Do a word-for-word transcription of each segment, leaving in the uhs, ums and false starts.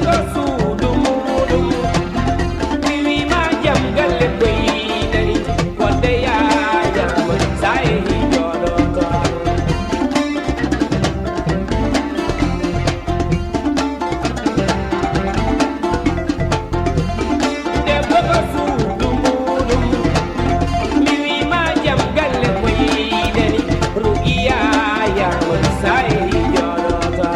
Ko suudu muuɗum, mi wii ma jam galle koy nani, wonde yaaya mon sa yehi jooɗoto. Debbo ko suudu muuɗum, mi wii ma jam galle koy nani, Rugiya yaaya mon sa yehi jooɗoto.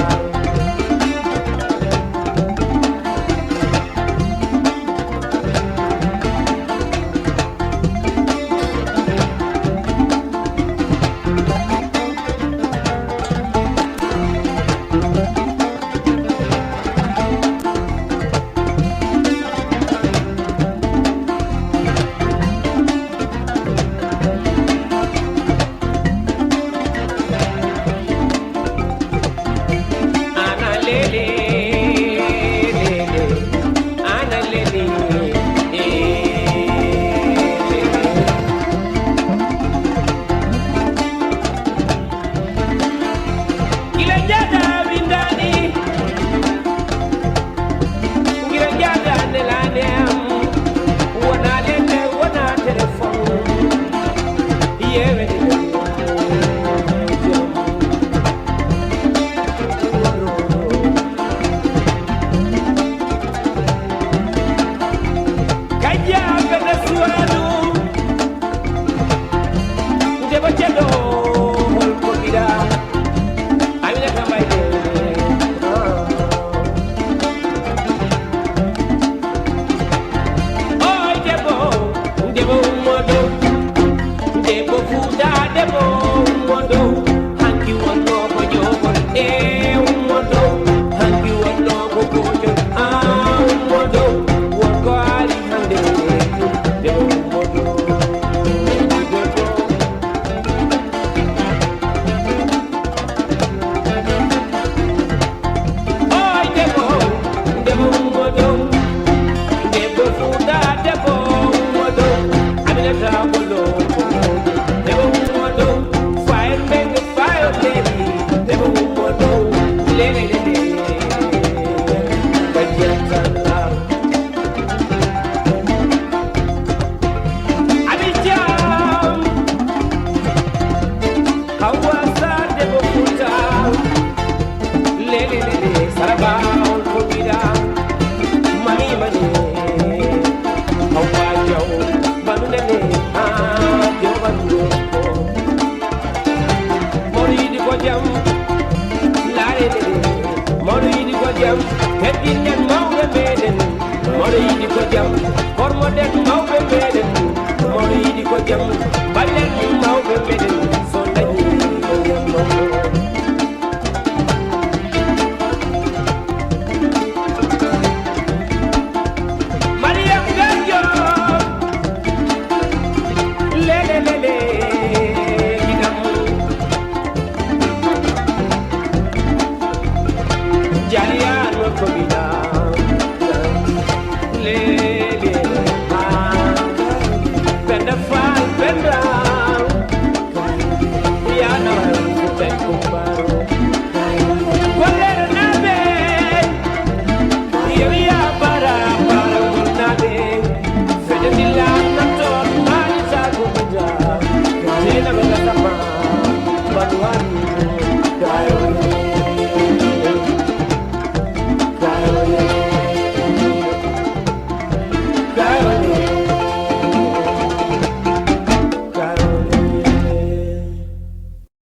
Ana lele, lele, ana lele, eh, lele. Gila jada windani, gila jada nelani am. Wona lele, wona téléphone. Yewe. Kajja bene suwadu. Debbo ceɗɗo, hol ko mbiɗa? Aminata Mbayde. Oy debbo, debbo ummo dow. Debbo Fuuta, debbo ummo dow. Hanki wonno ko joogol, e ummo dow. Hanki wonno ko gootol, a ummo dow. Won ko ari hande, debbo ummo dow. Oy debbo, debbo ummo dow. Debbo Fuuta, debbo ummo dow. Aminata Bollo, debbo ummo dow. Fayel Mbengue, fayel Leli, debbo ummo dow. Lele, lele, bajjantalla. Abidjan, Hawa Sarr debbo Fuuta. Lele, lele, Saraba on ko mbiɗa. Mami, mami, Hawa Jaw, banu nene, ah, Jaw banu ko. Mawɗo yiɗi ko jam, laare nde. Mawɗo yiɗi ko jam, teddinen mawɓe meɗen. Mawɗo yiɗi ko jam, hormoɗen mawɓe meɗen. Mawɗo yiɗi ko jam, ballen mawɓe meɗen. So dañi ko wonno. Mariam Gadio. Lele, lele, gidam. Jaliano ko bida. Lele, ah. Penda Fall, Penda. Yana Fuuta e Kumbaro. Gollere naɓe. Yeru ya bara, bara gol naɓe. Fede ndilla nantor, mari sa ko bida. Tena bela sama, baduwani. Dayo